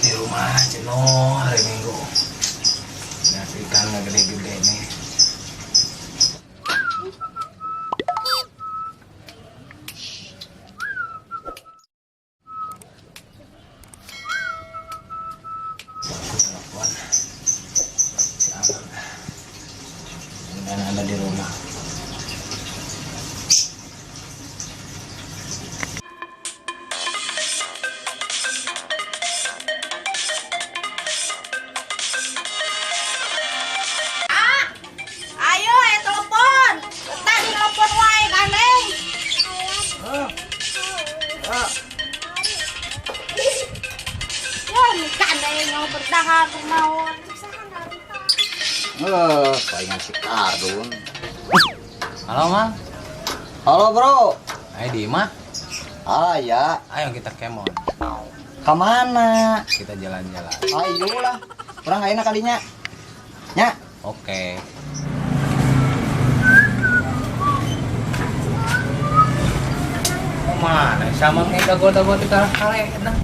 Di rumah jenuh hari Minggu. Lihat ikan nggak gede-gede nih. Aku telepon si Amang. Mudah-mudahan ada di rumah. Ah, ayo ayo telepon. Tadi telepon wae gandeng. Ya, gandeng mau bertahan kunaon. Eh, palingan si Kardun. Halo, Mang. Halo, Bro. Ayo di imah. Ah, ya. Ayo kita kemon. Kemana? Kita jalan-jalan. Ayo lah. Kurang enak kalinya. Nya. Oke. Mana sama nih dago-dago di arah kale nah.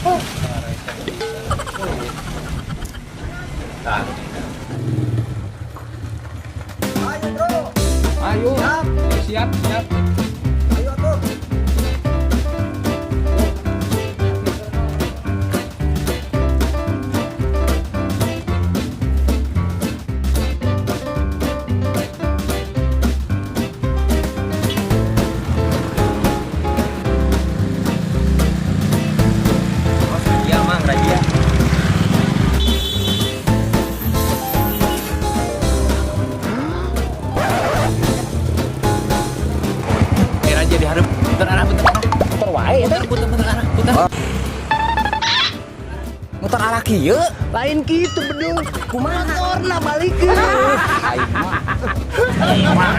Oh. Tah. Ayo, Bro. Ayo. Siap. Siap, siap. Ayo tuh. Oh, razia, Mang, razia. Eh, razia dihareup. Putar arah, putar arah. Muter wae Putar, putar, putar arah, putar. Muter arah kieu. Lain kitu bedul. Kumaha motorna balikeun. Aing mah.